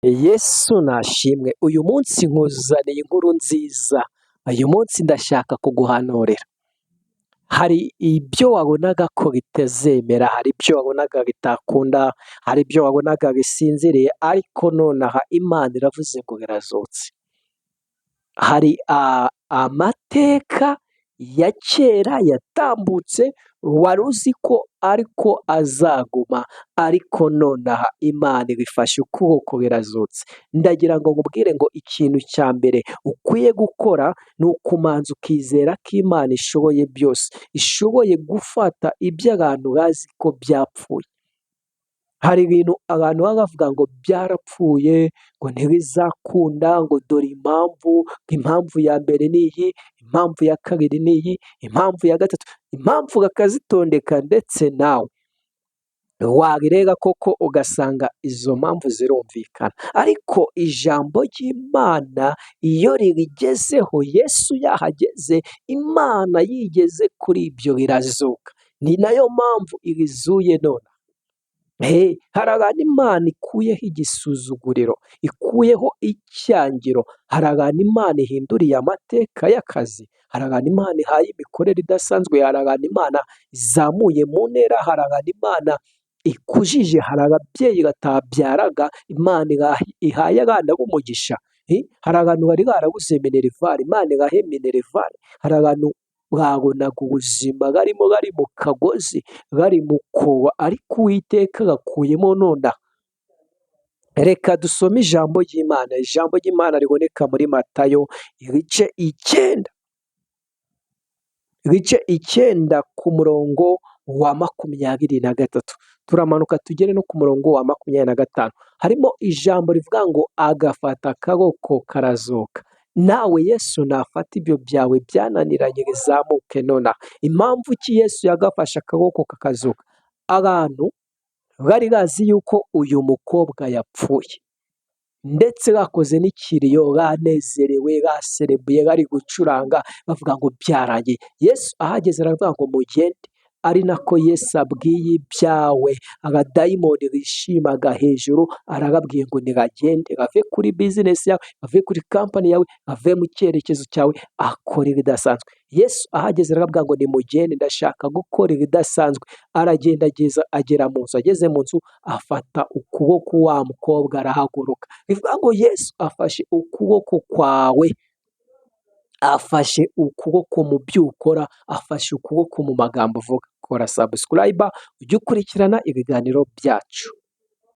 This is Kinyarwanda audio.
Yesu nashimwe, uyu munsi nkuzaniye inkuru nziza, uyu munsi ndashaka kuguhanurira. Hari ibyo wabonaga ko bitazemera, hari ibyo wabonaga bitakunda, hari ibyo wabonaga bisinziriye, ariko nonaha Imana iravuze ngo birazutse. Hari amateka ya kera yatambutse wari uzi ko ariko azaguma, ariko nonaha Imana ibifashe ukuboko birazutse. Ndagira ngo nkubwire ngo ikintu cya mbere ukwiye gukora ni ukumanza ukizera ko Imana ishoboye byose, ishoboye gufata ibyo abantu bazi ko byapfuye. Hari ibintu abantu baba bavuga ngo byarapfuye, ngo ntibizakunda, ngo dore impamvu, impamvu ya mbere ni iyi, impamvu ya kabiri ni iyi, impamvu ya gatatu, impamvu bakazitondeka, ndetse nawe wabireba koko ugasanga izo mpamvu zirumvikana. Ariko ijambo ry'Imana iyo ririgezeho, Yesu yahageze, Imana yigeze kuri ibyo, birazuka. Ni nayo mpamvu ibizuye none. Hari abantu Imana ikuyeho igisuzuguriro, ikuyeho icyangiro, hari abantu Imana ihinduriye amateka y'akazi, hari abantu Imana ihaye imikorere idasanzwe, hari abantu Imana izamuye mu ntera, hari abantu Imana ikujije, hari ababyeyi batabyaraga Imana ihaye abana b'umugisha, hari abantu bari barabuze minerval, Imana ibahe minerval, hari abantu babonaga ubuzima barimo bari mu kagozi, bari mu koba, ariko Uwiteka abakuyemo nonaha. Reka dusome ijambo ry'Imana, ijambo ry'Imana riboneka muri Matayo ibice 9, ibice 9 ku murongo wa 23, turamanuka tugere no ku murongo wa 25. Harimo ijambo rivuga ngo agafata akaboko karazuka. Nawe Yesu nafata ibyo byawe byananiranye bizamuke nonaha. Impamvu ki Yesu yagafashe akaboko kakazuka? Abantu bari bazi yuko uyu mukobwa yapfuye, ndetse bakoze n'ikiriyo, banezerewe, baserebuye, bari gucuranga, bavuga ngo byarangiye. Yesu ahageze aravuga ngo mugende, ari nako Yesu abwiye ibyawe abadayimoni bishimaga hejuru, arababwiye ngo nibagende bave kuri business yawe, bave kuri company yawe, bave mu cyerekezo cyawe, akora ibidasanzwe. Yesu ahageze arababwira ngo nimugende, ndashaka gukora ibidasanzwe. Aragenda ageza agera mu nzu, ageze mu nzu afata ukuboko wa mukobwa arahaguruka. Bivuga ngo Yesu afashe ukuboko kwawe, afashe ukuboko mu byo ukora, afashe ukuboko mu magambo uvuga. Kora subscribe ujye ukurikirana ibiganiro byacu.